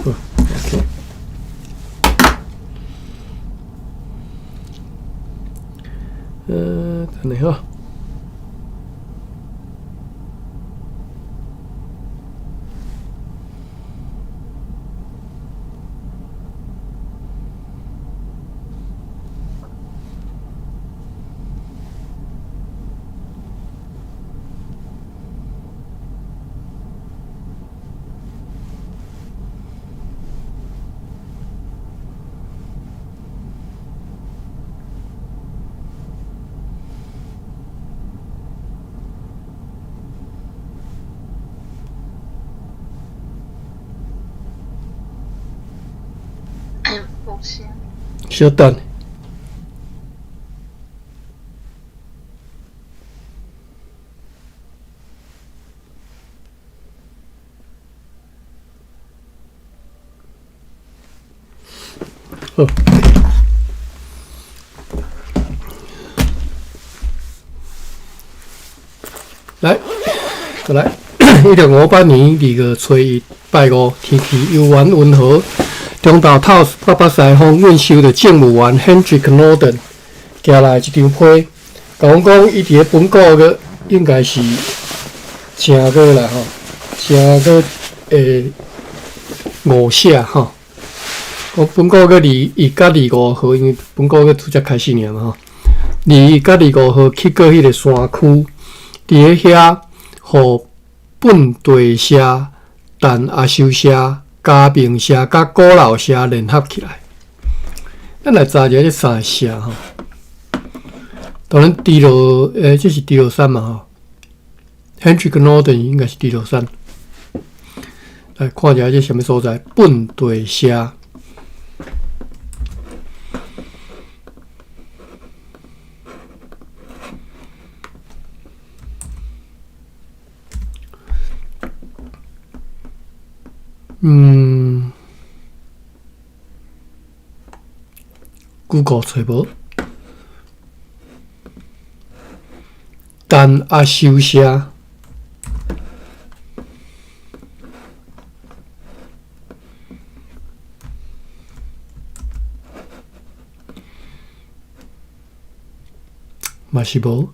好，OK。等下哈。小等。好，來，再來。1658年2月初1拜五，天氣悠圓溫和。中晝透北北西風，阮收著政務員 Hendrik Norden 寄來一張批，共阮講伊佇咧本國閣應該是正月啦吼，正月的五寫吼。講本個月21佮25號，因為本個月拄才開始爾嘛吼。21佮25號去過彼個山區，佇咧遐，予本地社、陳阿修社、嘉明社佮古老社聯合起來。咱來查一下這三个社吼。當然，豬羅，這是豬羅山嘛吼。Hendrik Norden 應該是豬羅山。來看一下這啥物所在？本地社。Google 揣無。陳阿修社。嘛是無。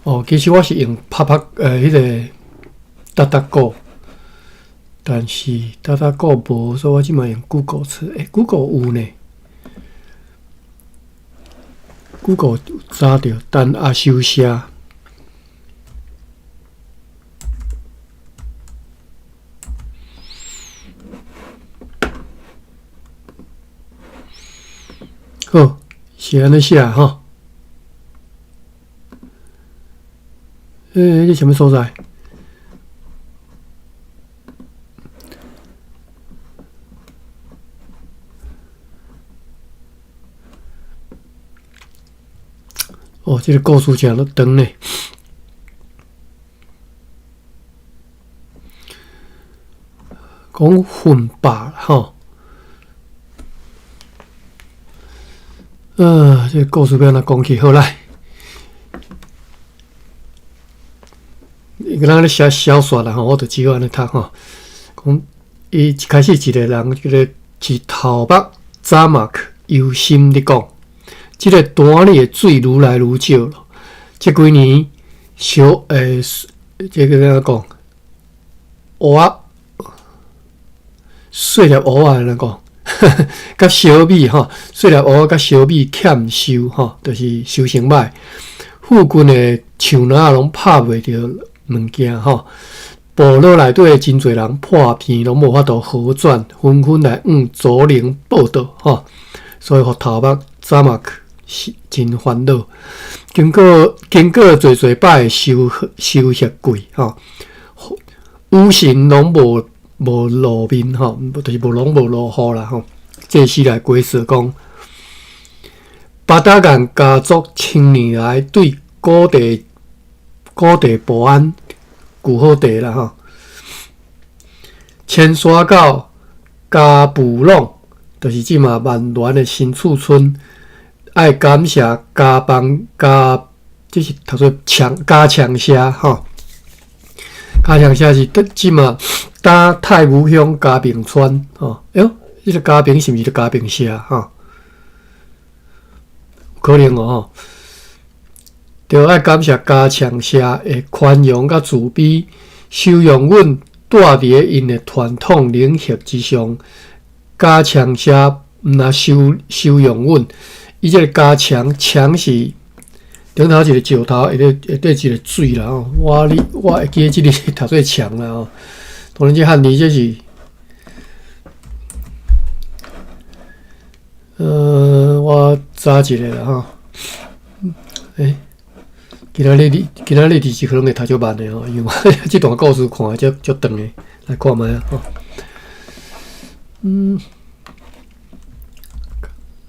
哦，其實我是用拍拍彼個DuckDuckGo，但是DuckDuckGo無，所以我這擺用 Google 找。Google 有呢。Google 查著陳阿修社。好，是按呢寫吼。這啥物所在？哦，這個故事誠長呢。講混霸吼。這個故事欲按怎講起？好來，伊個人咧寫小說啦吼，我就只好按呢讀吼。講伊一開始一個人叫做是頭目查馬克憂心咧講，這個潭裡的水愈來愈少咯。這幾年小這個按怎講？芋仔細粒芋仔按怎講？佮小米吼，細粒芋仔佮小米欠收吼，就是收成歹。附近的樹林仔攏拍袂著物件吼，部落內底真濟人破病，攏無法度好轉，紛紛來向祖靈報到吼，所以予頭目查馬克是真煩惱。經過濟濟擺的收收穫季吼，雨神攏無露面吼，就是無攏無落雨啦吼。這時來解釋講，巴達干家族千年來對古地保安舊好地啦吼，遷徙到加布朗，就是這馬曼聯的新厝村。愛感謝加邦加，這是讀做強加強社吼。加強社是佇這馬搭太武鄉嘉平村吼。哎喲，這個嘉平是毋是嘉平社吼？有可能哦吼。著愛感謝加強社的寬容佮慈悲，收容阮蹛佇咧𪜶的傳統領域之上。加強社毋若收容阮，伊這個加強強是頂頭一個石頭，下底一個水啦吼。我會記得這个讀做牆啦吼。當然這漢字這是，我查一下啦吼。欸，今仔日字是可能會讀足慢的吼，因為我這段故事看得足長的，來看覓啊吼。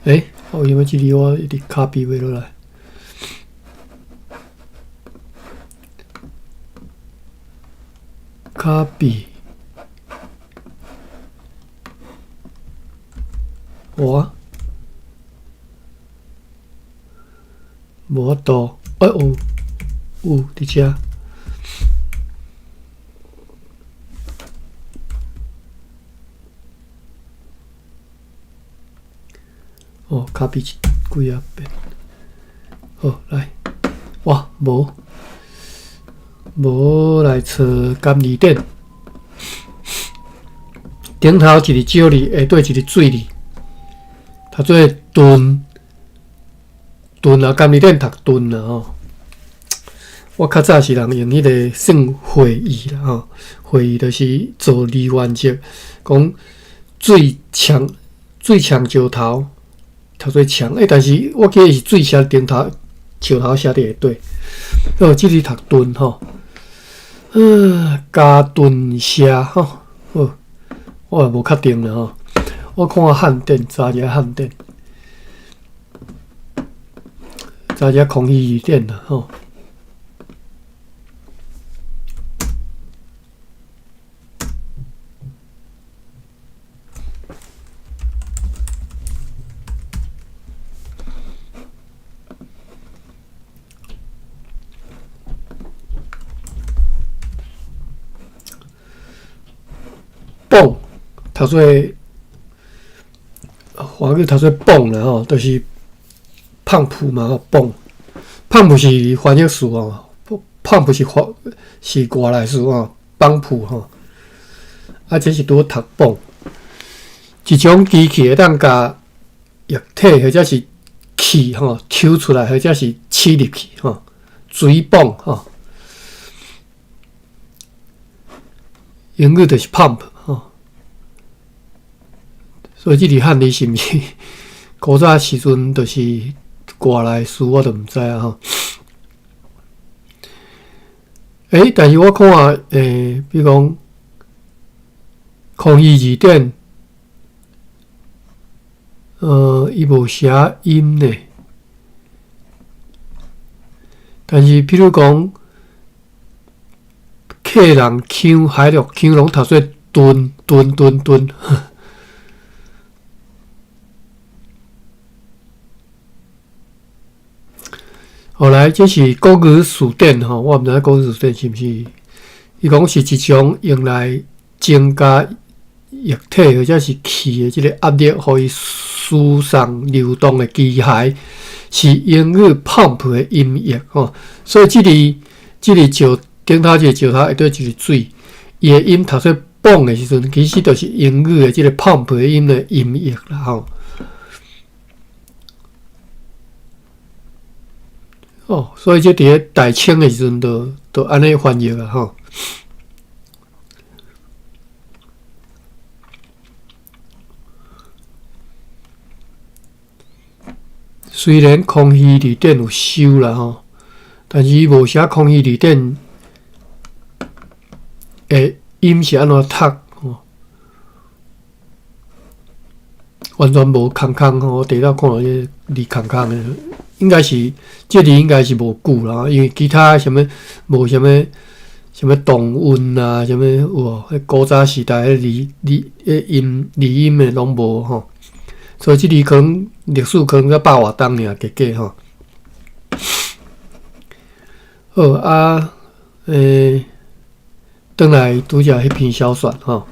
欸，哦，因為這裡我一直 copy 袂落來。copy，我無法度，欸有有佇遮。哦，copy 幾仔遍。好，來，哇，無無來找監理典。頂頭一个石字，下底一个水字，讀做鈍鈍啊，監理典讀鈍啊吼。我較早是人用彼个算會議啦吼，會議就是做二原則，講水牆水牆石頭讀做牆，欸，但是我記得是水寫頂頭，石頭寫佇下底。哦，這字讀鈍吼，加鈍社吼，好，我也無確定啦吼。我看漢典，查一下漢典，查一下康熙字典啦吼。泵讀做華語讀做泵啦吼，就是 pump 嘛吼，泵 pump 是翻譯詞哦，pump 是翻是外來詞哦，幫浦吼，啊，這是拄好讀泵，一種機器會當共液體或者是氣吼抽出來，或者是吸入去吼，水泵吼，英語就是 pump 吼。所以這字漢字是毋是古早時陣就是外來詞，我就毋知啊吼。欸，但是我看，欸，比如講康熙字典，伊無寫音呢。但是，比如講，客人腔、海陸腔攏讀做鈍鈍鈍鈍。後來這是國語辭典吼，我毋知影國語辭典是毋是，伊講是一種用來增加液體或者是氣的這个壓力，予伊輸送流動的機械，是英語 pump 的音譯吼。所以這裡這个石頂頭一個石頭，下底一個水，伊的音讀做泵的時陣，其實就是英語的這个 pump 的音的音譯啦吼。哦，所以這佇咧大清的時陣，就按呢翻譯啊吼。雖然康熙字典有收啦吼，但是伊無寫康熙字典的音是按怎讀吼。完全無空空吼，我第一看到這個字空空的，應該是這字應該是無久啦，因為其他啥物無啥物啥物動韻啊，啥物有無？彼古早時代彼字字彼音字音的攏無吼，所以這字可能歷史可能才百外冬爾，計計吼。好啊，轉來拄才彼篇小說吼，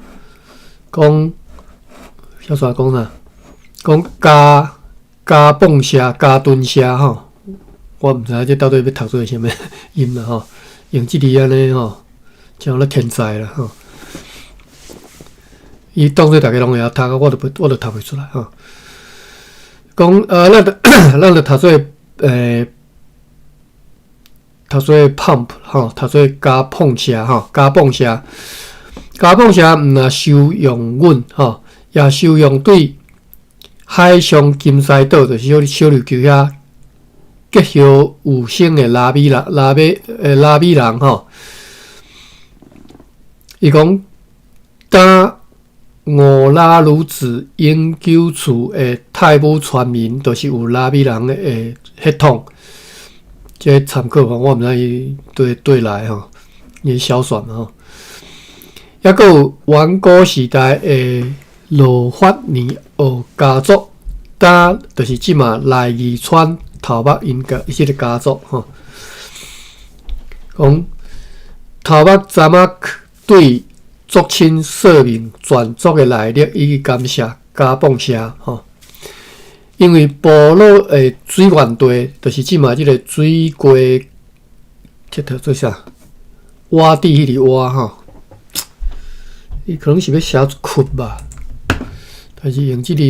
講小說講啥？講加加蹦社、加頓社吼，我毋知影這到底欲讀做啥物音啦吼，用這字按呢吼，像咧天才啦吼。伊當做逐家攏會曉讀，我就我就讀袂出來吼。講咱就讀做讀做 pump 吼，讀做加碰社吼，加蹦社，加蹦社毋若收容阮吼，也收容對海上金獅島，就是小小琉球遐結葉有生的拉美人、拉美拉美人吼。伊講，當五拉魯子永久厝的泰武村民，就是有拉美人的血統。這參考吼，我毋知伊對對來吼，伊小說嘛吼。抑閣有遠古時代的羅法尼奧家族，當就是這馬來義川頭目𪜶家這个家族吼。講頭目查馬克對族親說明全族的來歷以及感謝加蹦社吼。因為部落的水源地，就是這馬這个水雞，這讀做啥？洼地彼个洼吼，伊可能是欲寫窟吧，但是用這个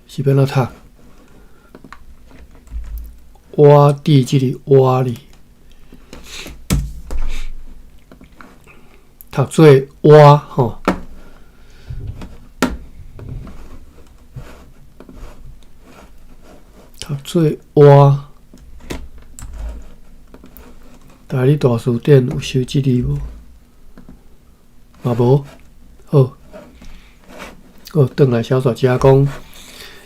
是欲按怎讀？洼地這個洼字，讀做洼吼。讀做洼。台語大辭典有收這字無？嘛無。好，好，轉來小說遮講，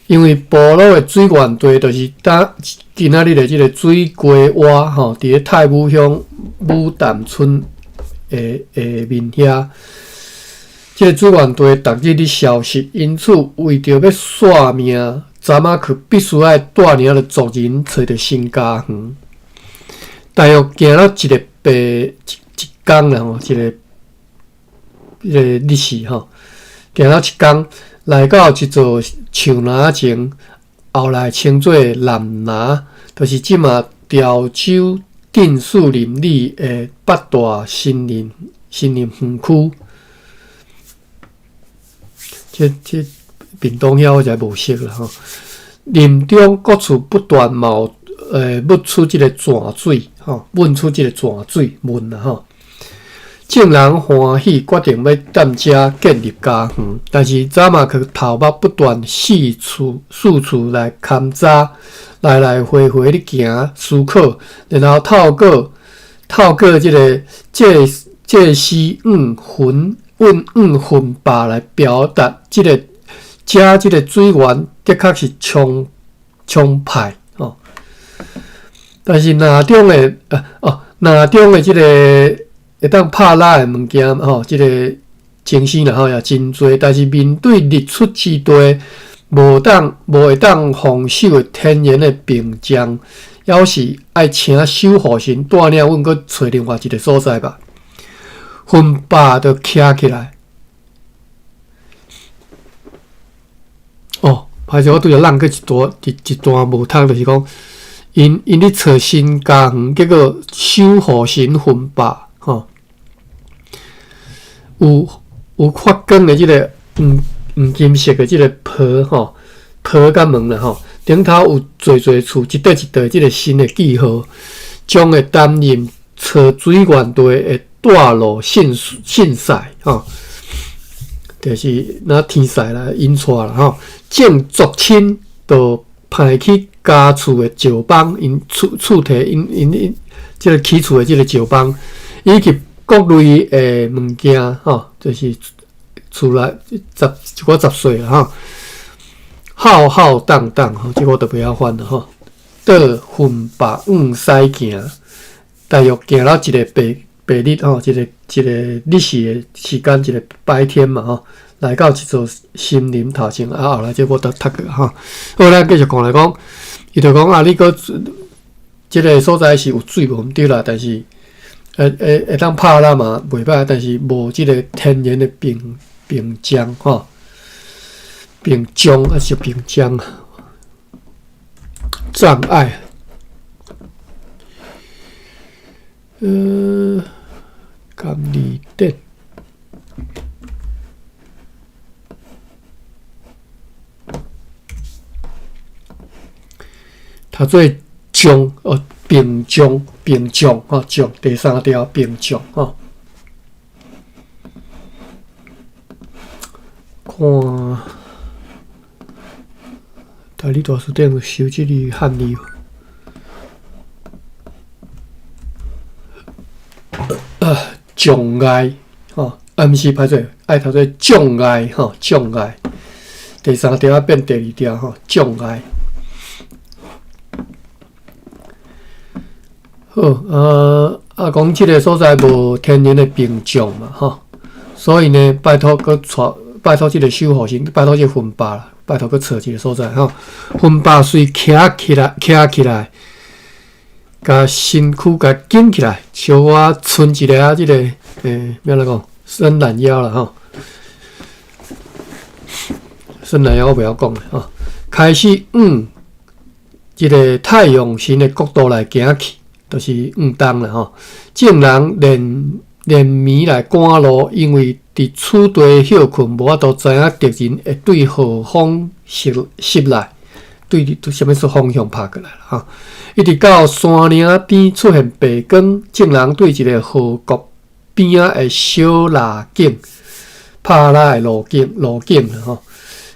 因為部落的水源地就是當今仔日的這个水雞洼吼，佇咧泰武鄉武淡村的下面遐。這个水源地逐日咧消失，因此為著欲索命，查馬克必須愛帶領著族人揣著新家園。大約行了一個白一一工啦吼，一个彼个日時吼，行了一工，來到一座樹林前，後來稱做南拿，就是這馬潮州鎮樹林里的八大森林森林園區。這這屏東遐我才無熟啦吼。林中各處不斷冒冒出這个泉水吼，冒出這个泉水問啦吼。眾人歡喜，決定欲踮遮建立家園。但是查馬克頭目不斷四處四處來勘查，來來回回咧行思考，然後透過透過這个祭祭司五魂問五魂霸來表達這个遮這个水源的確是充充沛哦。但是林中的哦，林中的這个會當拍蠟的物件吼，這个情形啦吼也真濟。但是面對日出之地無當無會當防守的天然的屏障，猶是愛請守護神帶領阮閣揣另外一个所在吧。魂霸就徛起來。哦，歹勢，我拄才落過一段一一段無讀，就是講，𪜶𪜶咧揣新家園，結果守護神魂霸吼，有有發光的這个黃黃金色的這个袍吼，袍佮門啦吼，頂頭有濟濟處一塊一塊這个新的記號，將會擔任揣水源地的帶路信信使吼，就是若天使來引帶啦吼。眾族親就派去家厝的石枋，𪜶厝厝提𪜶𪜶𪜶這个起厝的這个石枋，以及各類的物件吼，就是厝內雜一寡雜碎啦吼。浩浩蕩蕩吼，這個我就袂曉翻了吼。倒雲巴往西行，大約行了一個白白日吼，一個一個日時的時間，一個白天嘛吼，來到一座森林頭前，啊，後來這我都讀過吼。好，咱繼續講來講，伊就講啊，你閣這個所在是有水無毋對啦，但是會會會當拍獵嘛，袂歹，但是無這個天然的屏屏障吼，屏障抑是屏障障礙。監理點，讀做障哦，屏障屏障吼，障第三條屏障吼。看，台語大辭典有收這字漢字無？啊，障礙吼，啊，毋是歹勢，愛讀做障礙吼，障礙。第三條變第二條吼，障礙。好，啊啊，講這個所在無天然的屏障嘛，吼，所以呢，拜託閣帶，拜託這個守護神，拜託這個雲爸啦，拜託閣找一個所在吼。雲爸隨徛起來，徛起來，共身軀共緊起來，小可伸一下這個，欸，欲按怎講？伸懶腰啦吼。伸懶腰我袂曉講吼。開始往這個太陽神的國度來行去，就是往東啦吼。眾人連連暝來趕路，因為佇此地歇睏，無法度知影敵人會對何方襲襲來，對對啥物方向拍過來啦吼。一直到山嶺邊出現白光，眾人對一個河谷邊仔的小路徑拍獵的路徑路徑啦吼，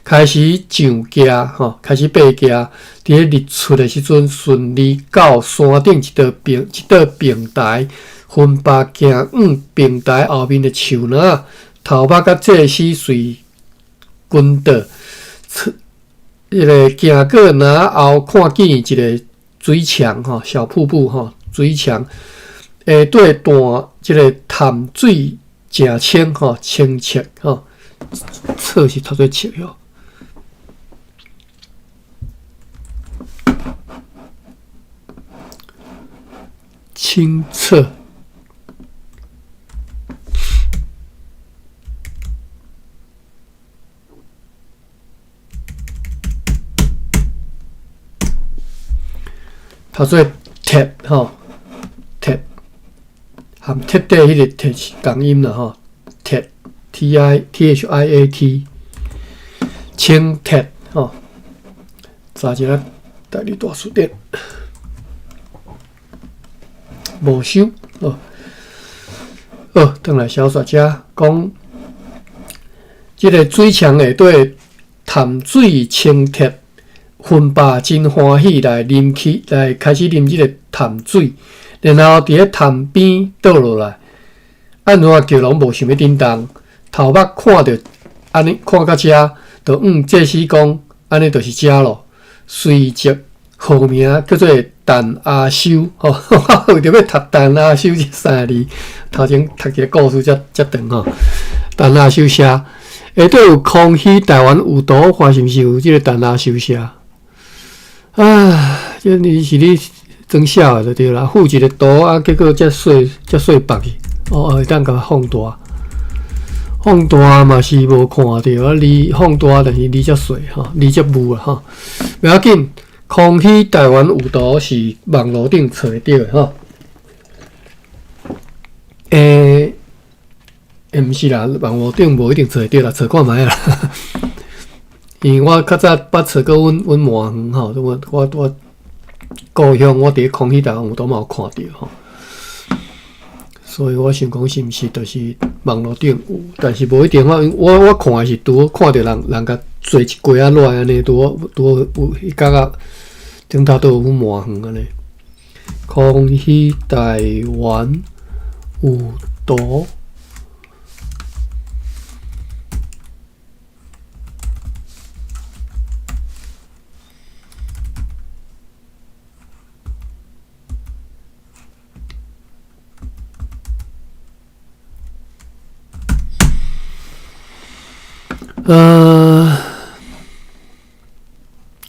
開始上行吼，開始爬行。佇咧日出的時陣，順利到山頂一道平一道平台，雲爸行往平台後面的樹林仔，頭目佮祭司隨跟著，彼個行過林仔後，看見一個水牆吼，小瀑布吼，水牆下底段這個潭水誠清吼，清澈吼，澈是讀做澈喲。清澈，讀做澈吼，澈含徹底彼個徹是仝音啦吼，澈 T I T H I A T，清澈吼，查一下台語大辭典。無收哦，好，轉來小說遮講，這個水牆下底潭水清澈，雲爸真歡喜來啉起，來開始啉這個潭水，然後佇咧潭邊倒落來，按怎叫攏無想欲振動，頭目看著按呢看到遮，就向祭司講，按呢就是遮咯，隨即號名叫做陳阿修吼，我為著欲讀陳阿修這三个字，頭前讀一个故事遮遮長吼。陳阿修社下底有康熙台灣有圖，看是毋是有這个陳阿修社？啊，這你是咧裝痟的就對啦，附一个圖啊，結果遮細遮細白去，哦，會當共放大，放大嘛是無看著啊，字放大但是字遮細吼，字遮霧啊吼，袂要緊。康熙台灣有圖是網路頂揣會著的吼，欸，欸，毋是啦，網路頂無一定揣會著啦，揣看覓啦。因為我較早捌揣過阮阮麻園吼，我我我故鄉，我佇咧康熙台灣有圖嘛有看著吼，所以我想講是毋是就是網路頂有，但是無一定。我我我看的是拄好看著人人共坐一過仔落來按呢，拄好拄好有彼角仔頂頭都有阮麻園按呢。康熙台灣有圖，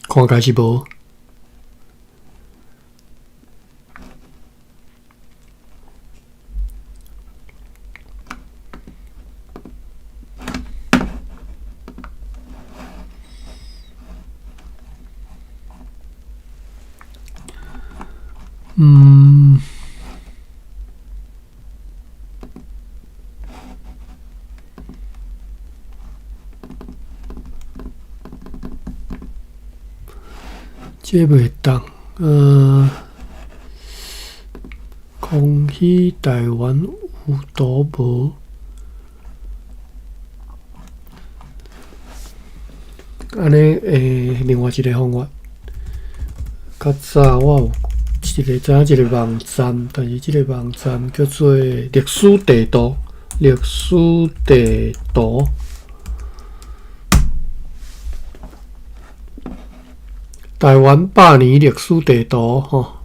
看起來是無。這袂當，康熙台灣有圖無？按呢，另外一个方法，較早我有一个知影一个網站，但是這个網站叫做歷史地圖，歷史地圖。台灣百年歷史地圖，吼，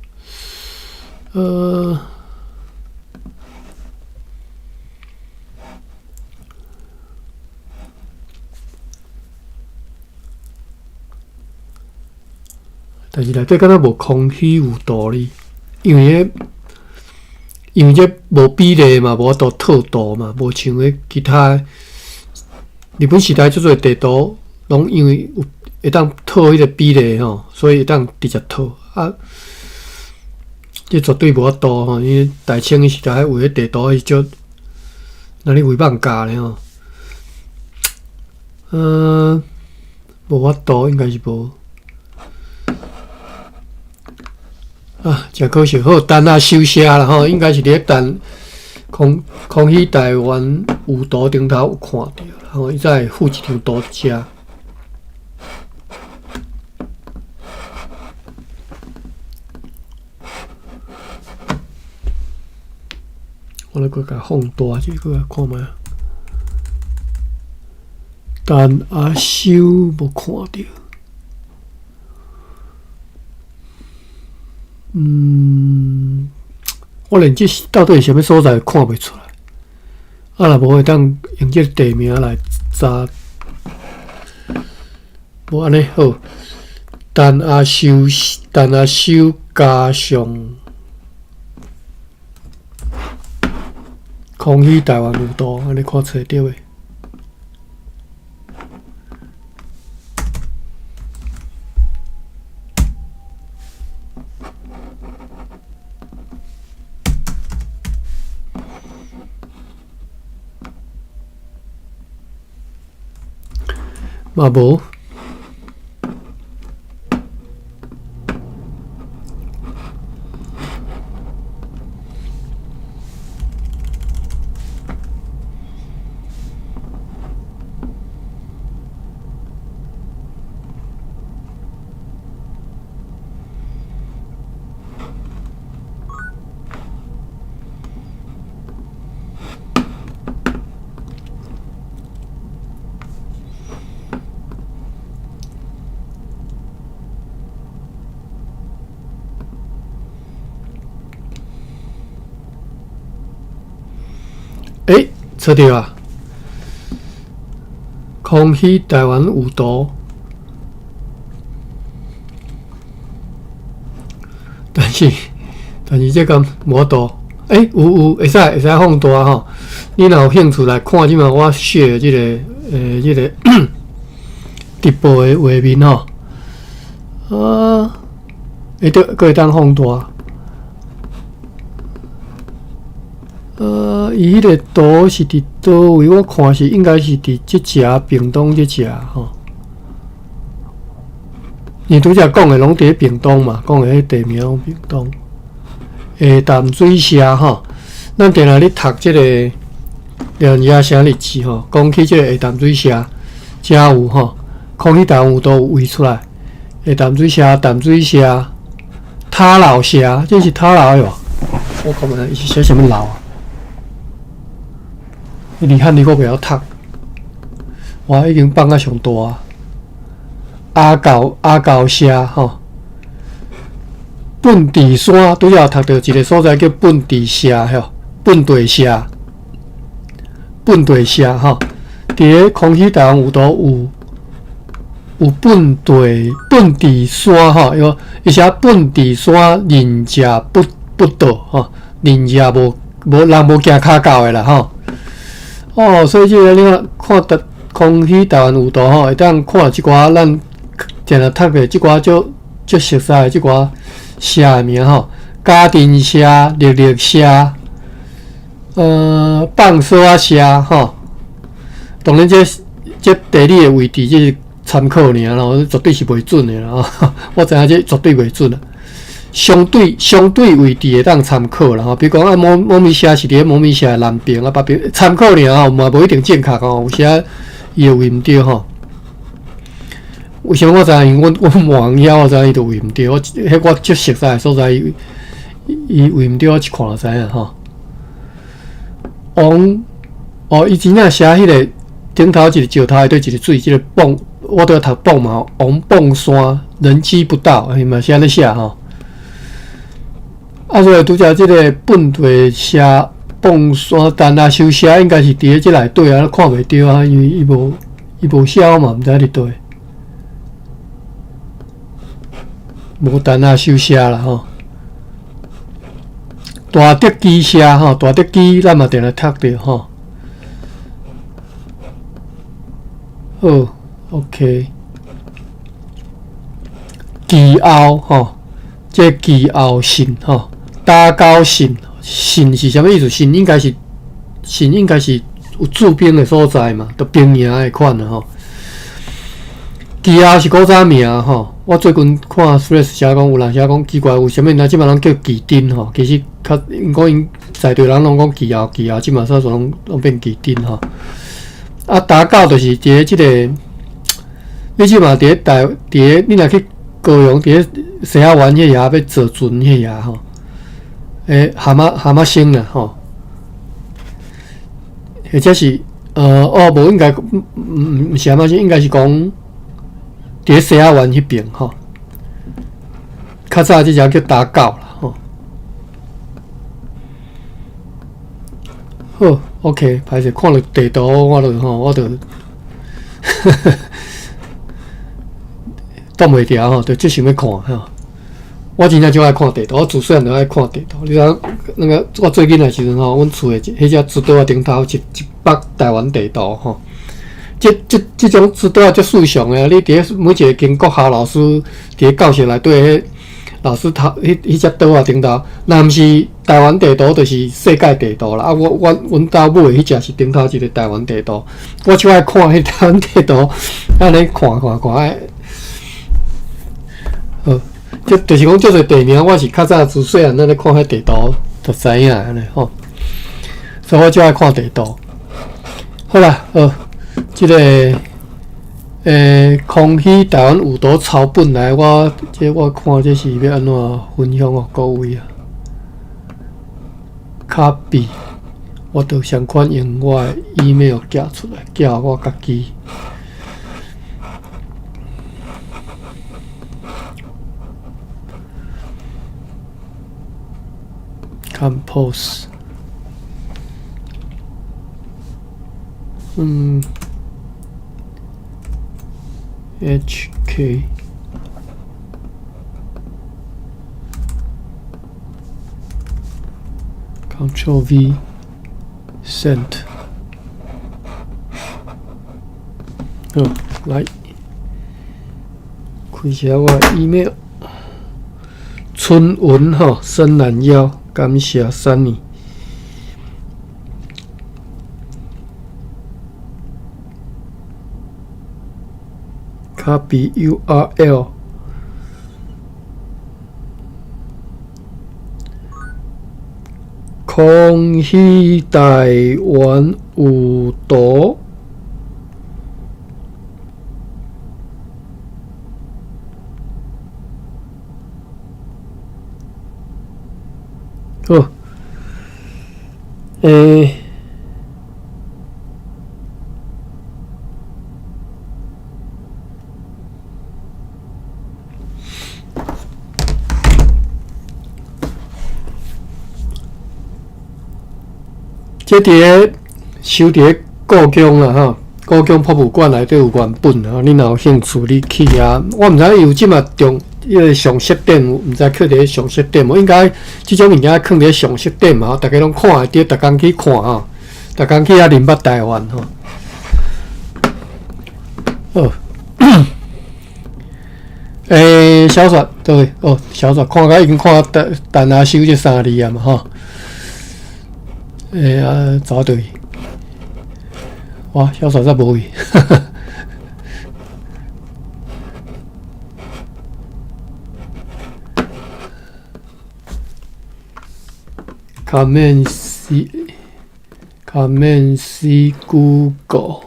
但是內底敢若無康熙有道理，因為彼，因為這無比例嘛，無法度套圖嘛，無像彼其他日本時代做濟地圖，攏因為有會當套彼個比例吼，所以會當直接套啊。這絕對無法度吼，因為大清彼時代畫彼地圖彼時陣，若咧畫艋舺咧吼，無法度，應該是無。啊，誠可惜，好，陳阿修社啦吼，應該是佇咧陳康熙台灣有圖頂頭有看著，吼，伊才會附一張圖遮。我來閣共放大者，閣來看覓。陳阿修無看著。我連這到底是啥物所在看袂出來。啊，若無會當用這個地名來查，無按呢好。陳阿修，陳阿修加上康熙台灣有圖，按呢看揣著未？嘛無。欸，找著啊！康熙台灣有圖，但是這敢無法度。欸，有，會使放大吼。你若有興趣來看，這馬我 share 這個直播的畫面吼。啊，會得，閣會當放大。伊彼個圖是佇佗位？我看是應該是佇這隻屏東這隻吼。你拄才講的攏佇咧屏東嘛，講的彼地名攏屏東。下淡水社吼，咱定定咧讀這個廖人寫日誌吼，講起這個下淡水社，遮有吼，康熙台灣有圖有畫出來。下淡水社、淡水社、塔樓社，這是塔樓的無？我看覓伊是寫啥物樓啊？你漢字我袂曉讀，我已經放甲上大。阿狗社吼，笨地山拄才有讀著一個所在叫笨地社吼，笨地社，笨地社吼，佇咧康熙台灣有圖有笨地笨地山吼，伊講伊寫笨地山人跡不到吼，人跡無無人無行跤到的啦吼。哦，所以這個你看看得康熙台灣有圖吼，會當看這寡咱定定讀的這寡足足熟悉的這寡社的名吼，家庭社、綠綠社、放索仔社吼。當然這這地理的位置這是參考爾咯，絕對是袂準的啦。我知影這絕對袂準啦。相對位置會當參考啦吼，比如講啊，某某物社是佇咧某物社的南邊啊，北邊參考爾吼，嘛無一定正確吼，有時伊會位毋對吼。為啥物我知影？因為阮阮往遐我知影伊就位毋對，我彼我足熟悉的所在，伊伊位毋對，我一看就知影吼。王哦，伊真正寫彼個頂頭一個石頭內底一個水，這個蚌，我拄仔讀蚌嘛，王蚌山人跡不到，伊嘛是按呢寫吼。啊，所以拄才這個笨地社蚌山陳阿修社應該是佇咧這內底啊，看袂著啊，因為伊無伊無寫，我嘛毋知佇佗。無陳阿修社啦吼。大德基社吼，大德基咱嘛定定讀著吼。好，OK。旗後吼，這旗後信吼，打狗信，信是啥物意思？信應該是信應該是有駐兵的所在嘛，就兵營的款啊吼。旗後是古早名吼，我最近看 Threads 寫講，有人寫講奇怪，為啥物若這擺攏叫旗頂吼？其實較因講𪜶在地人攏講旗後旗後，這馬煞攏攏變旗頂吼。啊，打狗就是佇咧這個，你這馬佇咧台佇咧，你若去高雄佇咧西仔灣彼遐欲坐船彼遐吼，蛤蟆蛤蟆星啦吼，或者是哦無應該毋毋毋是蛤蟆星，應該是講佇咧西仔灣彼邊吼。較早這隻叫打狗啦吼。好，OK，歹勢看著地圖，我就吼，我就擋袂牢吼，就足想欲看吼。我真正足愛看地圖，我自細漢就愛看地圖。你知那個我做囡仔時陣吼，阮厝的彼隻書桌仔頂頭一一幅台灣地圖吼。這這這種書桌仔足四常的，你佇咧每一個間國校老師佇咧教室內底，彼老師頭彼彼隻桌仔頂頭，若毋是台灣地圖，就是世界地圖啦。啊，我我阮兜買的彼隻是頂頭一個台灣地圖，我就愛看彼台灣地圖，按呢看看看。好，這就是講，足濟地名，我是較早自細漢咱咧看彼地圖就知影按呢吼，所以我就愛看地圖。好啦，好，這個康熙台灣有圖抄本來，我這我看這是欲按怎分享予各位啊？Copy，我就相款用我的 email 寄出來，寄予我家己。Compose，嗯，HK。Control V send，好，來開一下我的 email。春雲吼，伸懶腰，感謝 Sunny。Copy URL。康熙台灣有圖。好，這佇咧收佇咧故宮啦，吼，故宮博物館內底有原本啊，你若有興趣，你去遐。我毋知伊有這馬中彼个常設展，毋知囥佇咧常設展無？應該這種物件囥佇咧常設展嘛，逐家攏看會著，逐工去看吼，逐工去遐認捌台灣吼。好，小說對，哦，小說看甲已經看陳陳阿修這三字啊嘛吼。啊，走倒去。哇，小說煞無去。Command C，Command C Google。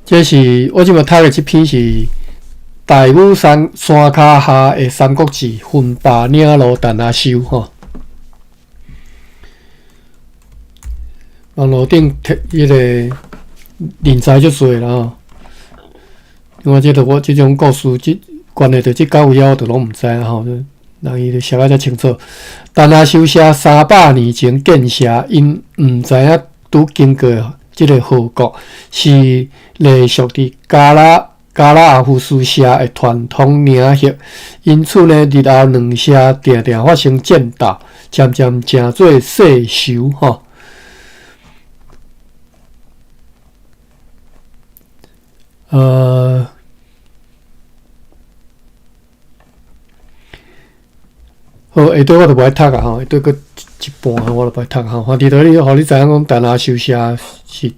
這是我這馬讀的這篇是大武山山跤下的《三國志》分霸嶺路陳阿修吼。網路頂摕彼个人才足濟啦吼。另外，這個我這種故事，這關係著這到位我著攏毋知啦吼。人伊就寫甲遮清楚。陳阿修寫300年前建社，𪜶毋知影拄經過這个河國，是隸屬佇加拉加拉阿夫斯社的傳統領域，因此呢，日後兩社定定發生戰鬥，漸漸成做世仇吼。好，下底我就無愛讀啊吼，下底閣一半我就無愛讀吼。反正著你，予你知影講，陳阿修社是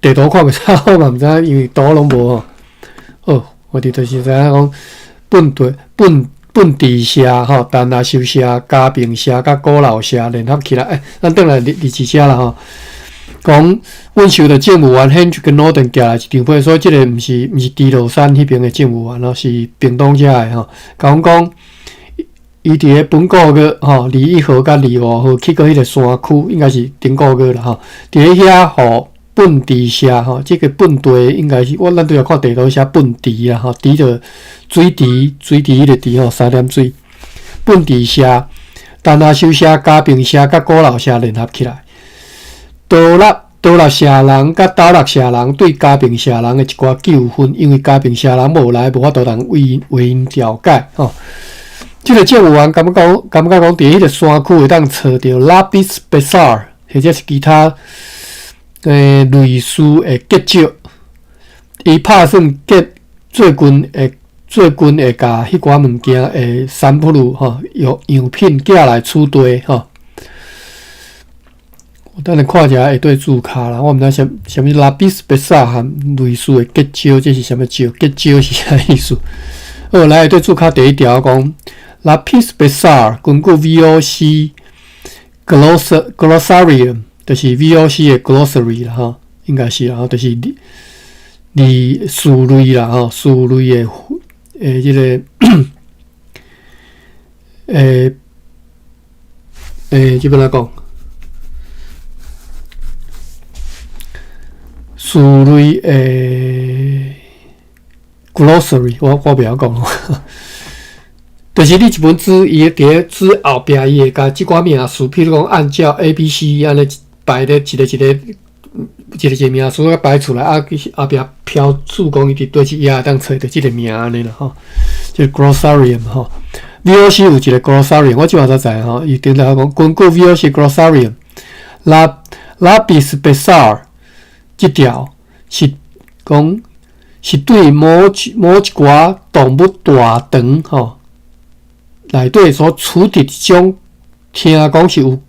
地圖看袂出，我嘛毋知影，因為圖攏無吼。好，我佇就是知影講，本地本本地社吼，陳阿修社、嘉平社佮古老社聯合起來，咱轉來日日誌社啦吼。講，阮收著政務員 Hendrik Norden 寄來一張批，所以這个毋是豬落山彼爿的政務員咯，是屏東遮的吼。共阮講，伊佇咧本個月吼，21號佮25號去過彼个山區，應該是頂個月啦吼。佇咧遐予本地社吼，這个本地應該是我咱拄才看地圖寫本池啦吼，池就水池，水池彼个池吼，三點水。本池社、陳阿修社、嘉平社佮古老社聯合起來。多立多立社人佮斗六社人對嘉平社人的一寡糾紛，因為嘉平社人無來，無法度通為為𪜶調解吼。這个政務員感覺講，感覺講，佇彼个山區會當揣著 lapis besar，或者是其他類似的結石。伊拍算結最近會共彼寡物件的 sample 吼樣樣品寄來取地吼。我等下看一下下底註卡啦，我毋知啥啥物 lapis besar 和類似的結石，這是啥物石？結石是啥意思？好，來下底註卡第一條講 lapis besar 根據 VOC Glossarium，就是 VOC 的 glossary 啦吼，應該是啦吼，就是字詞類啦吼，詞類的這个這欲按怎講？詞類的 glossary，我袂曉講，就是你一本書，伊佇咧書後壁，伊會共這寡名詞，譬如講按照 A、B、C 按呢排咧一个一個一个一个名詞擺出來，啊，後壁標註講伊佇佗一頁會當揣著這个名按呢啦吼，這個 glossarium 吼，VOC 有一个 glossarium，我這馬才知吼，伊頂頭講根據 VOC glossarium，la lapis besar 這條是講是對某一某一寡動物大腸吼內底所取得一種聽講是有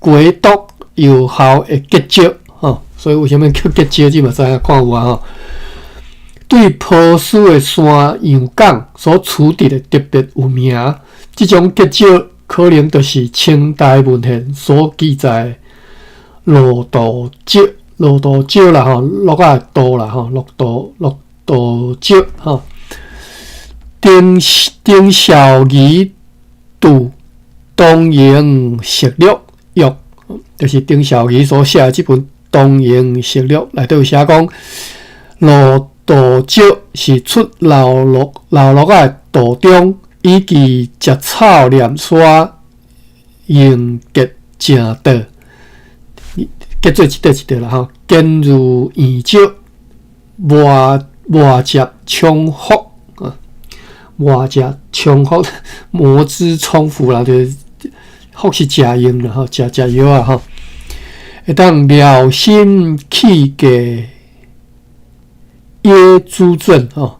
解毒藥效的結石吼，所以為啥物叫結石？這嘛知影看有啊吼。對波斯的山羊港所取得的特別有名，這種結石可能就是清代文獻所記載的駱駝石。駱駝石啦吼，鹿仔的肚啦吼，駱駝駱駝石吼。丁丁紹儀著《東瀛食錄》約，就是丁紹儀所寫的這本《東瀛食錄》內底有寫講，駱駝石是出老鹿老鹿仔的途中，以及食草念沙凝结正道，结做一块一块啦吼，坚如岩石，磨磨汁充福啊，磨汁充福，磨汁充腹啦，就是福是食用啦吼，食食藥啊吼，會當療心氣結野諸症吼，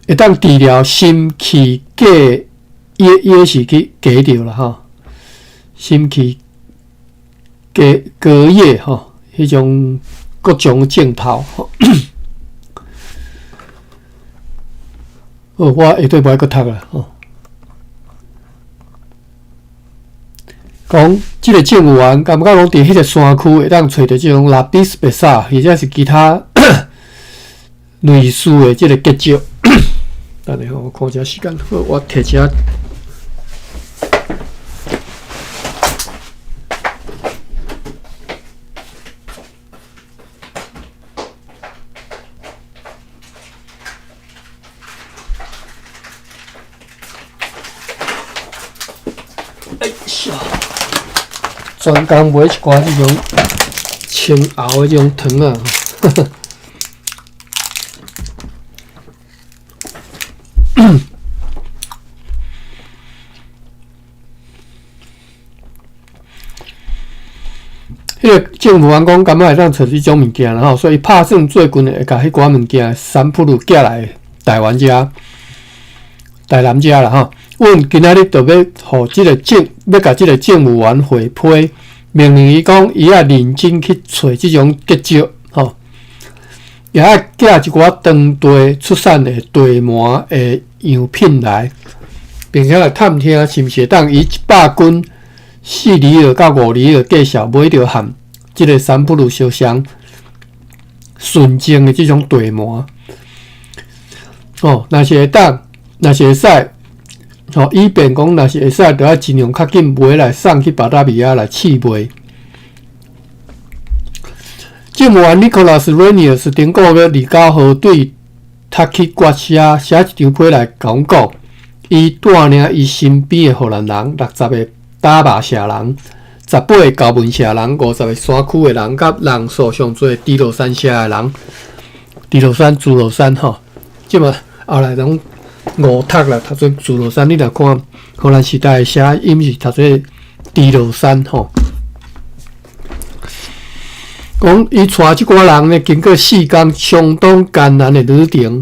會當治療心氣結野野是去解著啦吼，心氣結隔夜吼，彼種各種症頭吼。好，我下底無愛閣讀啦吼。講這个政務員感覺講佇彼个山區會當揣著這種 lapis 白沙，或者是其他類似的這个結石。等下吼，我看一下時間，好，我提一下。哎呀，專工買一寡這種清喉的這種糖仔。彼个政務員講，感覺會當揣這種物件啦吼，所以拍算最近會共彼寡物件三普魯寄來台灣遮、台南遮啦吼。阮今仔日就欲予這个政，欲共這个政務員回批，命令伊講，伊愛認真去揣這種結石吼，也愛寄一寡當地出產的地膜的樣品來，並且來探聽是毋是會當以100斤4里爾到5里爾價數買著和這个三普魯相像純正的這種地膜。哦，若是會當，若是會使，吼，以便講，若是會使，就愛盡量較緊買來送去巴達維亞來試賣。政務員 Nicholas Renius 頂個月29號對塔克決社寫一張批來共阮講，伊帶領伊身邊的荷蘭人60個打馬社人、18個高文社人、50個山區的人，佮人數上濟豬落山社的人，豬落山、豬落山吼，這馬後來攏誤讀啦，讀做豬落山。你若看荷蘭時代寫音是讀做豬落山吼。講伊帶這寡人呢，經過4工相當艱難的旅程，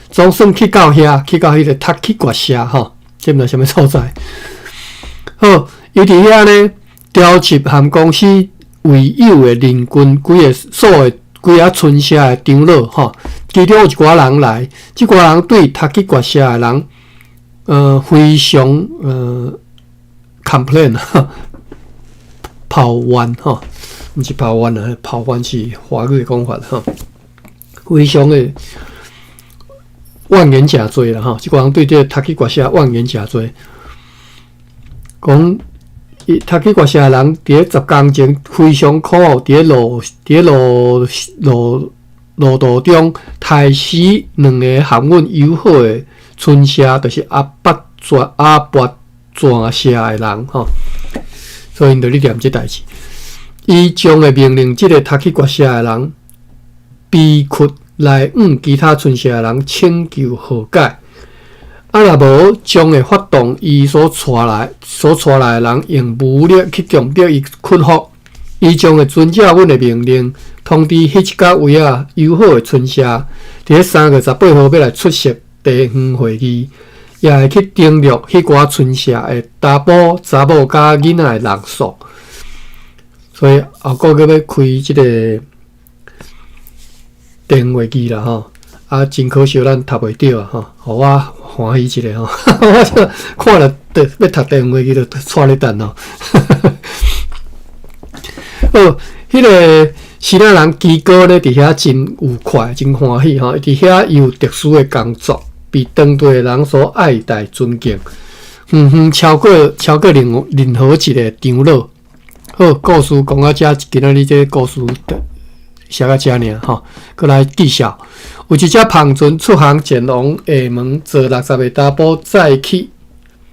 總算去到遐，去到彼个塔克決社吼，這毋知啥物所在。好，伊佇遐呢，調集和公司唯有的鄰近幾个所有幾仔村社的長老吼，其中有一寡人來，這寡人對塔克決社的人，非常complain 抱怨吼。毋是抱怨啊，抱怨是華語的講法吼，非常的怨言誠濟啦吼。這个人對這个塔克決社怨言誠濟，講伊塔克決社的人佇咧10工前非常苦，佇咧路佇咧路路路途中刣死兩个和阮友好的村社，就是阿伯泉阿伯泉社的人吼，所以𪜶就咧念這代誌。伊將會命令這个塔克決社的人，逼屈來向其他村社的人請求和解。啊，若無將會發動伊所帶來所帶來的人用武力去強迫伊屈服。伊將會遵照阮的命令，通知彼一甲位仔友好的村社，佇咧3月18號欲來出席地方會議，也會去登錄彼寡村社的查埔、查某佮囡仔的人數。所以後個閣欲開這个電話機啦吼，啊，真可惜咱讀袂著啊吼，予我歡喜一下吼，我這看了欲讀電話機就掣咧等吼。好，彼个希臘人基哥咧，佇遐真愉快，真歡喜吼，伊佇遐有特殊的工作，被當地的人所愛戴尊敬，遠遠超過超過任任何一个長老。好，故事講到遮，今仔日這个故事寫到遮爾吼，閣來繼續。有一隻帆船出航前往廈門，坐60個查埔載去。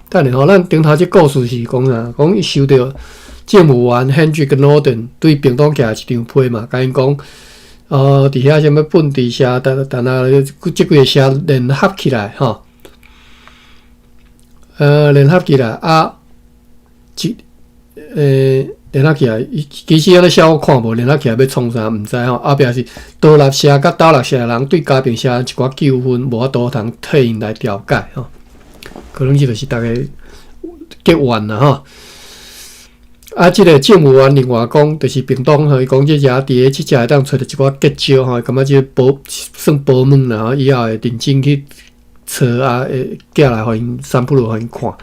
等下吼，咱頂頭這故事是講啥？講伊收著政務員 Hendrik Norden 對屏東寄一張批嘛，共𪜶講，佇遐啥物本地社，等等啊，這幾个社聯合起來吼，聯合起來啊，一，聯合起來，伊其實按呢寫我看無聯合起來欲創啥，毋知吼。後壁是獨立社佮斗六社的人對嘉平社一寡糾紛，無法度通替𪜶來調解吼。可能這就是逐家結怨啦吼。啊，這个政務員另外講，就是屏東吼，伊講這遮佇咧這遮會當揣著一寡結石吼，感覺這個寶算寶物啦吼，以後會認真去揣啊，會寄來予𪜶三不予𪜶看。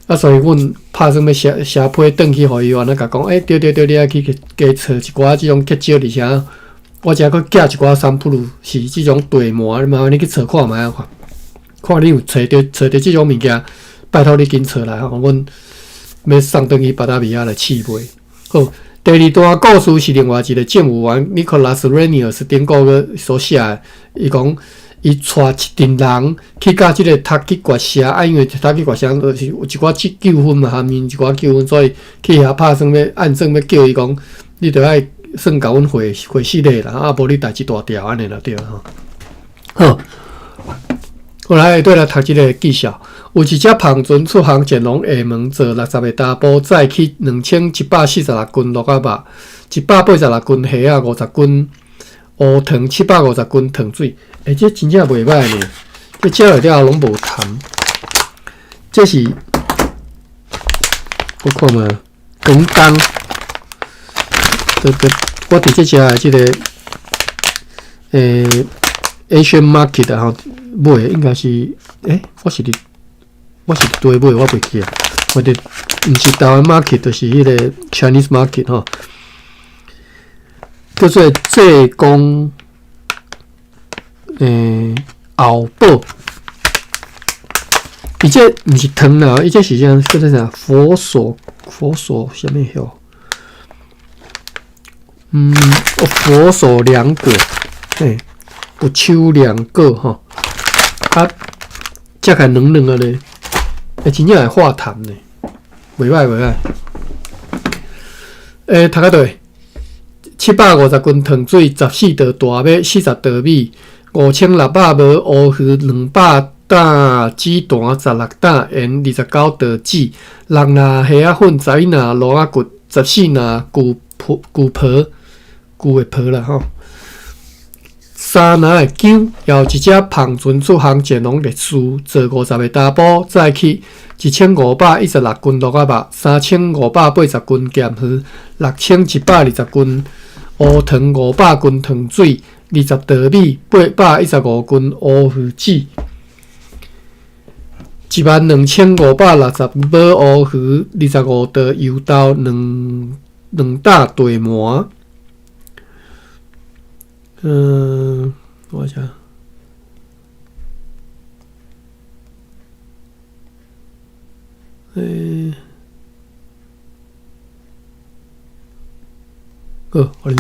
啊，所以阮拍算欲寫寫批轉去予伊，按呢共講，欸，對對對，你愛去加揣一寡這種結石，而且我遮閣寄一寡三不是這種地膜，你麻煩你去揣看覓仔看，看你有揣著揣著這種物件，拜託你緊揣來吼，阮欲送轉去巴達維亞來試賣。好，第二段故事是另外一个政務員 Nicholas Renius 頂個月所寫的，伊講伊帶一陣人去佮這个讀去割社，啊，因為讀去割社就是有一寡糾紛嘛，含𪜶一寡糾紛，所以去遐拍算欲按算欲叫伊講，你著愛算共阮匯匯失禮啦，啊，無你代誌大條按呢啦對吼。好，後來對來讀這个記紹，有一隻帆船出航前往廈門，坐60个查埔，載去2146斤鹿仔肉，186斤蝦仔，50斤烏糖，750斤糖水。欸，這真正袂䆀呢，這食落了後攏無痰。這是我看覓，廣東。對對，我佇這隻的這个，Asian Market 吼買的，應該是，欸，我是佇佗買的，我袂記啊。我佇毋是台灣 market，就是彼个 Chinese market 吼，叫做濟公，後寶。伊這毋是糖啦，伊這是啥？叫做啥？佛手，佛手啥物曉？佛手涼果，欸，有秋涼果吼，啊，食起來軟軟的咧，欸，真正會化痰呢，袂䆀袂䆀。欸，讀較佗，750斤糖水，14袋大麥，40袋米，5600枚烏魚，200擔紫檀，16擔鹽，29袋紙，6籃蝦仔粉，11籃鱸仔骨，14籃舊皮舊皮舊的皮啦吼。3籃的薑，也有一隻帆船出航前往歷史，坐50个查埔，載去1516斤鹿仔肉，3580斤鹹魚，6120斤烏糖，500斤糖水，20袋米，815斤烏魚子，12560枚烏魚，25袋油豆，兩擔地膜。我想，欸，好，我啉。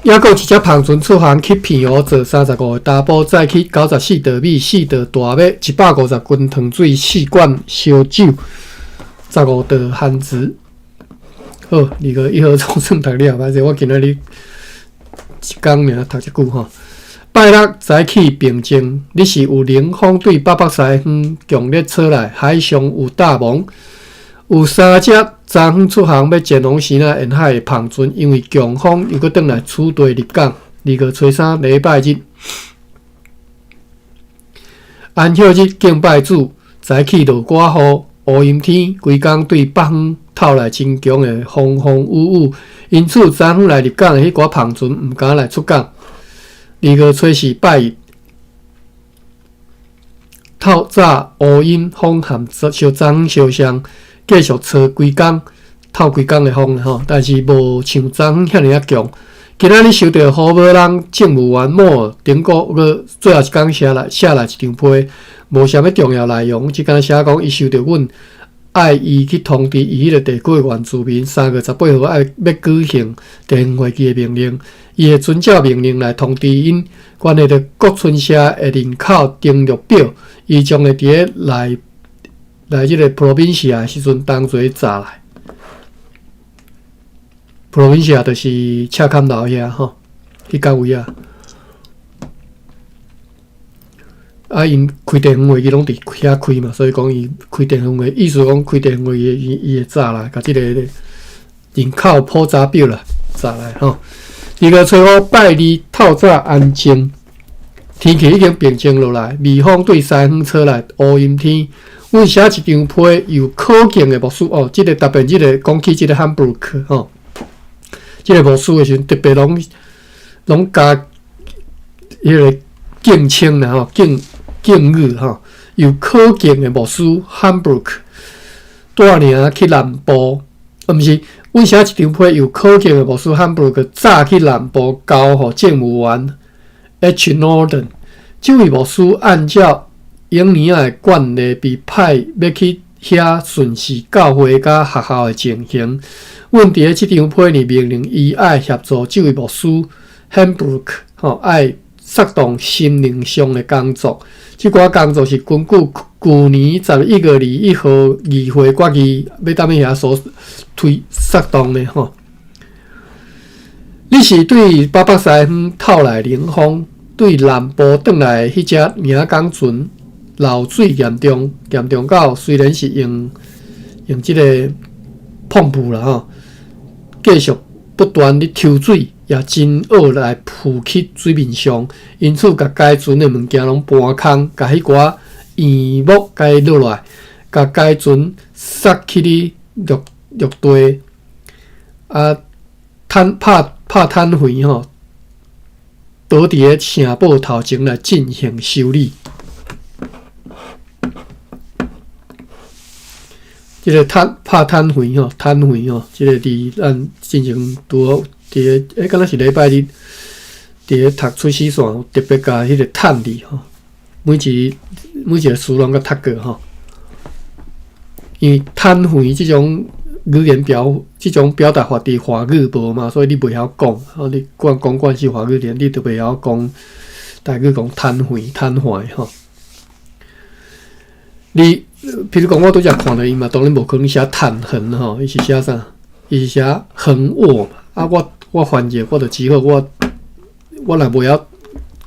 抑閣有一隻帆船出航去澎湖，坐35个查埔，載去94袋米、4袋大麥、150斤糖水、4罐燒酒、15袋番薯。好，2月1號總算讀了，歹勢，我今仔日一工爾讀遮久吼。拜六早起平靜，日是有冷風對北北西方強烈吹來，海上有大霧。有三隻昨昏出航欲前往支那沿海的帆船，因為強風又閣轉來此地入港。2月初3禮拜日，安息日敬拜主，早起落寡雨，烏陰天，規工對北方透來真強的風風雨雨，因此昨昏來入港的彼寡帆船毋敢來出港。2月初4拜日，透早烏陰風和小昨昏相像，繼續吹規工，透規工的風吼，但是無像昨昏遐爾仔強。今仔日收著胡無人政務員莫頂個月最後一工寫來寫來一張批，無啥物重要內容，只敢寫講伊收著阮。愛伊去通知伊彼个地區的原住民，3月18號愛欲舉行地方會議的命令，伊會遵照命令來通知𪜶關係著各村社的人口登錄表，伊將會佇咧來來這个 Provincia 的時陣同齊查來。Provincia 就是赤崁樓遐吼，彼角位啊。啊，𪜶開地方會議攏佇遐開嘛，所以講伊開地方會，意思講開地方會議，伊伊會早來，共這个人口普查表啦，查來吼。2月初五拜二透早安靜，天氣已經平靜落來，微風對西方吹來，烏陰天。阮寫一張批有可敬的牧師哦，這个特別這个講起這个漢布魯克吼，這个牧師的時陣特別攏攏加彼个敬稱啦吼，敬。敬語吼，有可敬的牧師漢布魯克帶領去南部，啊，毋是，阮寫一張批有可敬的牧師漢布魯克早去南部交予政務員 H. Norton。這位牧師按照往年仔的慣例，被派欲去遐巡視教會佮學校的情形。阮佇咧這張批裡命令伊愛協助這位牧師漢布魯克吼，愛策動心靈上的工作，這寡工作是根據舊年11月21號議會決議，欲踮遐所推策動的吼。你是對北北西方透來冷風，對南部轉來彼隻領港船漏水嚴重，嚴重到雖然是用用這个膨布啦吼，繼續不斷咧抽水。也真惡來浮去水面上，因此共該船的物件攏搬空，共彼寡圓木共伊落來，共該船塞去咧陸陸地，啊，坦拍拍坦肥吼，倒佇咧城堡頭前來進行修理。這个坦拍坦肥吼，坦肥吼，這个字咱進前拄好。佇咧，欸，敢若是禮拜日，佇咧讀出師線，特別共彼个“趁”字吼，每一每一个詞攏閣讀過吼。因為趁肥這種語言表，這種表達法佇華語無嘛，所以你袂曉講。吼，你慣講慣勢華語言，你就袂曉講台語講趁肥、趁壞吼。你，比如講，我拄才看著伊嘛，當然無可能寫趁橫吼，伊是寫啥？伊是寫橫臥嘛。啊，我。我翻譯，我就只好我我若袂曉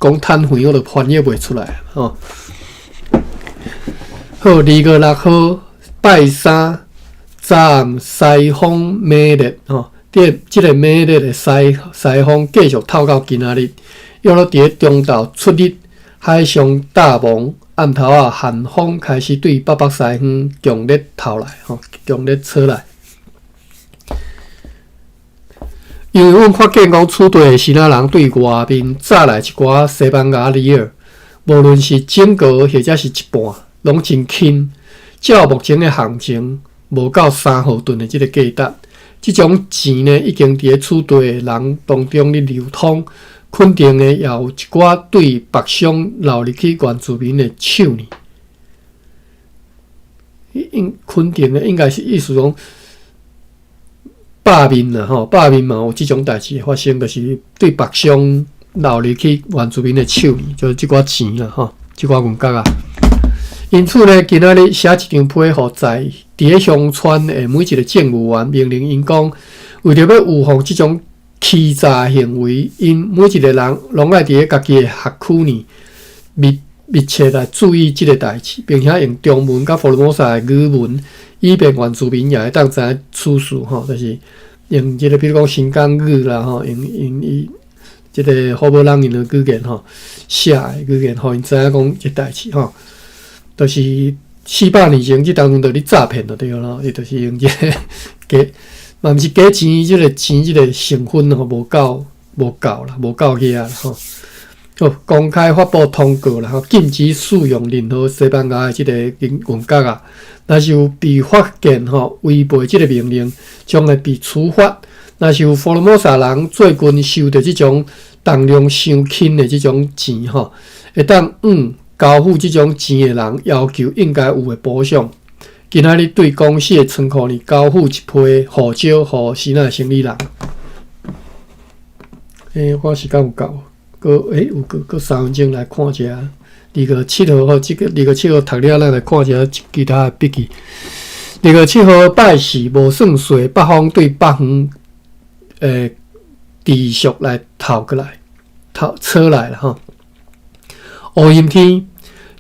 講坦肥，我就翻譯袂出來吼。好，2月6號拜三早暗西風猛烈吼，這這个猛烈的西西風繼續透到今仔日，約落佇咧中晝出日海上大霧，暗頭仔寒風開始對北北西方強烈透來吼，強烈吹來。因為阮發現講，此地的支那人對外面載來一寡西班牙里爾，無論是整個或者是一半，攏真輕。照目前的行情，無夠3毫噸的這个價值。這種錢呢，已經佇咧此地的人當中咧流通。肯定的，也有一寡對北鄉流入去原住民的手呢。應肯定的，應該是意思講。罷免啦吼，罷免嘛有這種代誌會發生，就是對北鄉流入去原住民的手裡，就是這寡錢啦吼，這寡銀角啊。因此呢，今仔日寫一張批予在佇咧鄉村的每一个政務員，命令𪜶講，為著欲預防這種欺詐行為，𪜶每一个人攏愛佇咧家己的轄區內密密切來注意這个代誌，並且用中文佮福爾摩沙的語文。以便原住民也會當知影此事吼，就是用這个，比如講新港語啦吼，用用伊這个好無人𪜶的語言吼，寫的語言，予𪜶知影講這代誌吼，就是400年前這當陣就咧詐騙就對咯，伊就是用這个假，嘛毋是假錢，這个錢這个成分吼無夠無夠啦，無夠額啦吼。好，公開發布通告啦，吼，禁止使用任何西班牙的這个銀銀角仔。若是有被發現吼違背這个命令，將會被處罰。若是有福爾摩沙人最近收著這種重量傷輕的這種錢吼，會當向交付這種錢的人要求應該有的補償。今仔日對公司的倉庫呢交付一批護照予希臘生理人。我時間有夠，閣有閣閣3分鐘來看一下。2月7號吼，這個二月七號讀了，咱來看一下其他的筆記。二月七號拜四，無算數，北方對北方持續來透過來，透出來啦吼。烏陰天，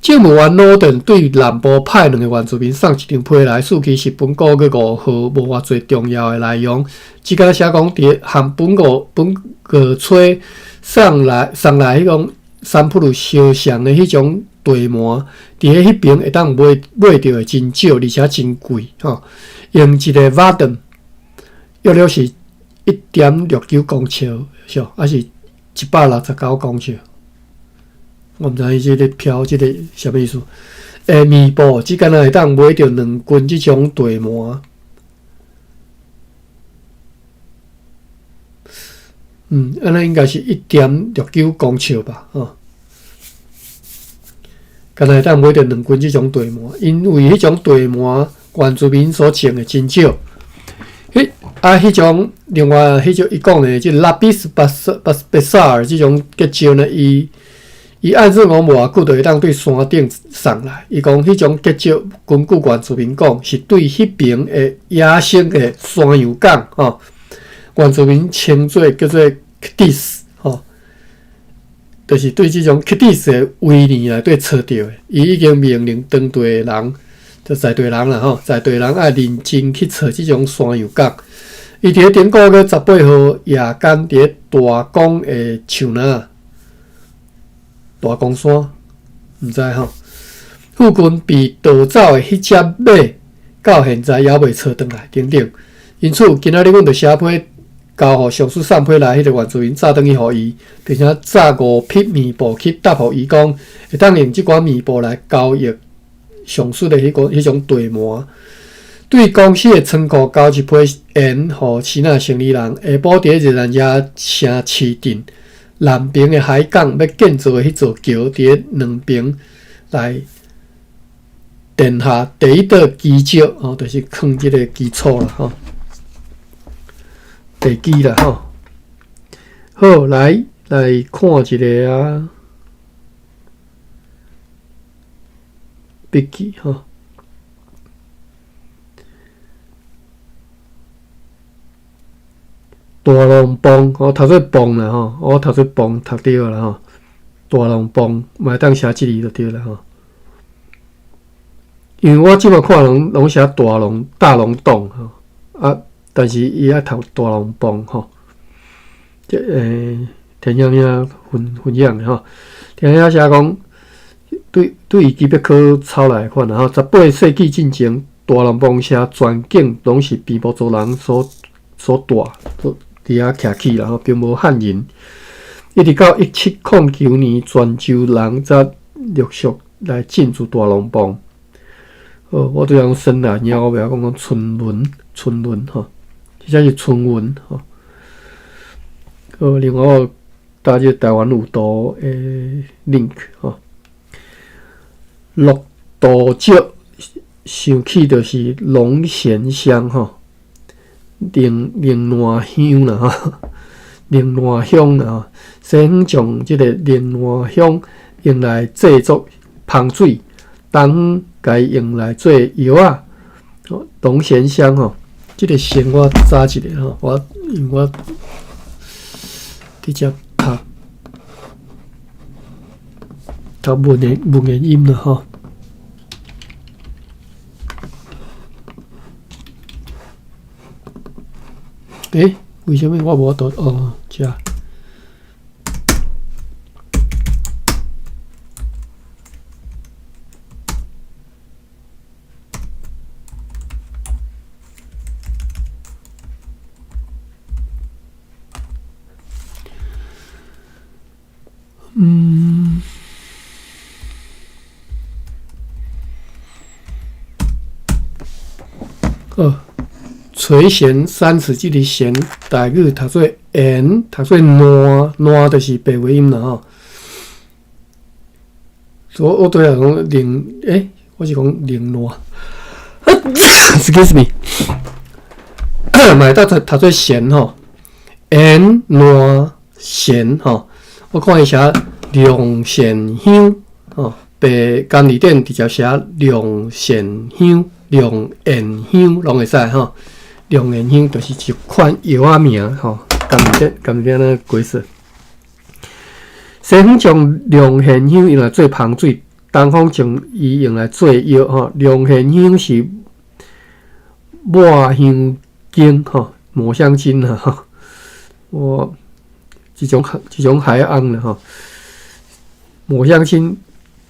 政務員諾頓對南部派兩个原住民送一張批來，示其是本個月5號無偌濟重要的內容。這工寫講，佇含本五本月初送來彼種三普魯肖像的彼種地膜，佇咧彼爿會當買著的真少，而且真貴吼。用一个瓦頓，約略是1.69公尺，是抑是169公尺？我毋知伊這个飄這个啥物意思。棉布只敢若會當買著2斤這種地膜。按呢應該是1.69公尺吧，吼。敢若會當買著兩斤這種地膜，因為彼種地膜原住民所種的真少。彼啊，彼種另外彼種伊講的這拉比斯巴斯巴斯薩爾這種結石呢，伊按算講無偌久就會當對山頂送來。伊講彼種結石，根據原住民講，是對彼爿的野生的山羊犅吼，原住民稱做叫做克蒂斯吼，就是對這種克蒂斯的威尼內底揣著的。伊已經命令當地的人，就在地人啦吼，在地人愛認真去揣這種山羊犅。伊佇咧頂個月18號夜間，佇咧大江的樹林。大江山，毋知吼，附近被盜走的彼隻馬，到現在猶未揣轉來，等等。因此，今仔日阮就寫批交予上司送批來，彼個原住民早轉去予伊，並且紮5匹棉布去答予伊講，會當用這寡棉布來交易上述的彼個彼種地膜。對公司的倉庫交一批鹽予希臘生理人，下晡佇咧熱那亞城市鎮南爿的海港欲建造的彼座橋，佇咧兩爿來奠下第一道基石，吼，就是囥這个基礎啦，吼，地基啦，吼。好，來來看一个啊，筆記吼。大龍椪，我讀做椪啦吼，我讀做椪讀著啦吼。大龍椪嘛會當寫這字就對啦吼。因為我這擺看攏攏寫大龍大龍洞吼，啊，但是伊愛讀大龍椪吼。這田兄兄分分享的吼，田兄兄寫講，對對伊基別科抄來款啦吼。18世紀進前，大龍椪社全境攏是平埔族人所住，所佇遐徛起啦吼，並無漢人。一直到1709年，泉州人才陸續來進駐大龍椪。好，我拄才講孫蘭，我袂曉講講春文，春文吼，這是春文吼。好，另外我搭這個台灣有圖的 link 吼。鹿道石想起就是龍涎香吼，靈靈爛香啦吼，靈爛香啦吼。西方將這个靈爛香用來製作香水，東方共伊用來做藥仔。龍涎香吼，這个先我查一下吼，我因為我佇遮讀讀文言音啦吼。為啥物我無法度？哦，遮。好，垂涎三尺，這个涎台语读做盐，读做烂，烂就是白话音啦吼。我拄才讲灵，我是讲灵烂。Excuse me，嘛會當讀讀做鹹吼，鹽爛鹹吼。我看伊寫龍涎香吼，白甘字典直接寫龍涎香、龍涎香攏會使吼。龍涎香就是一款藥仔名吼，甘字典甘字典咧解釋。西方將龍涎香用來做芳水，東方將伊用來做藥吼。龍涎香是抹香鯨吼，抹香鯨啊吼，我這種海翁啦吼。抹香鯨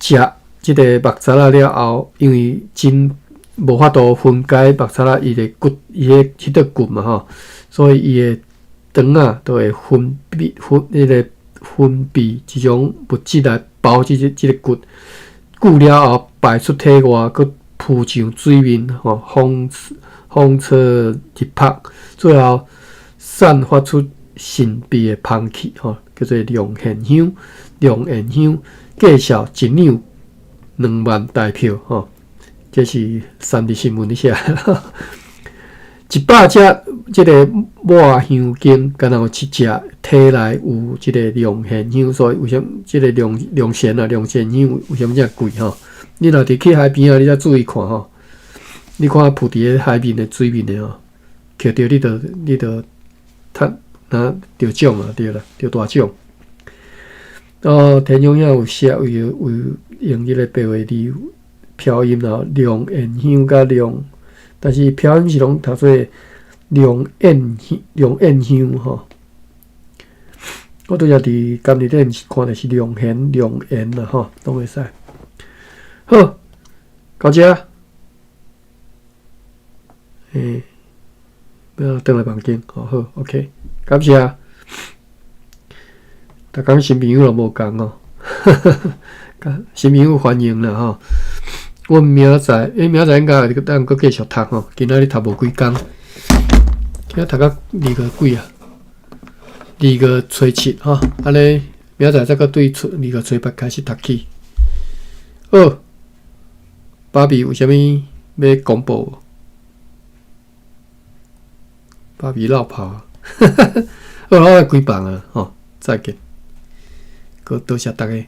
食這个木賊仔了後，因為真無法度分解木賊仔伊的骨，伊的彼個骨嘛吼，所以伊的腸仔就會分泌分彼个分泌這種物質來包這個骨，久了後排出體外，閣浮上水面吼，風吹日曝，最後散發出神秘的芳氣吼，叫做龍涎香。龍涎香價數一兩2萬台票吼，這是三立新聞咧寫。100隻這个抹香鯨，敢若有七隻體內有這个龍涎香，所以為啥物這个龍龍涎啊，龍涎香為啥物遮貴吼？你若佇去海邊啊，你才注意看吼。你看浮佇咧海面的水面的吼，抾著你就趁若著獎啊，對啦，著大獎。哦，田中遐有寫有有用這个白話字飄音啦，龍涎香佮龍，但是飄音是攏讀做龍涎香，龍涎香吼。我拄才佇甘字典看的是龍涎、龍涎啦吼，攏會使。好，到遮。欸，欲轉來房間，好好，OK，感謝。逐工新朋友攏無仝哦，新朋友歡迎啦吼。阮明仔載，欸，明仔載應該會當閣繼續讀吼。今仔日讀無幾工，今仔讀到二月幾啊？2月初7吼，按呢明仔載再閣對初2月初8開始讀起。好，芭比有啥物欲公布無？芭比落跑，好，我來關房啊，吼，再見，閣多謝逐家。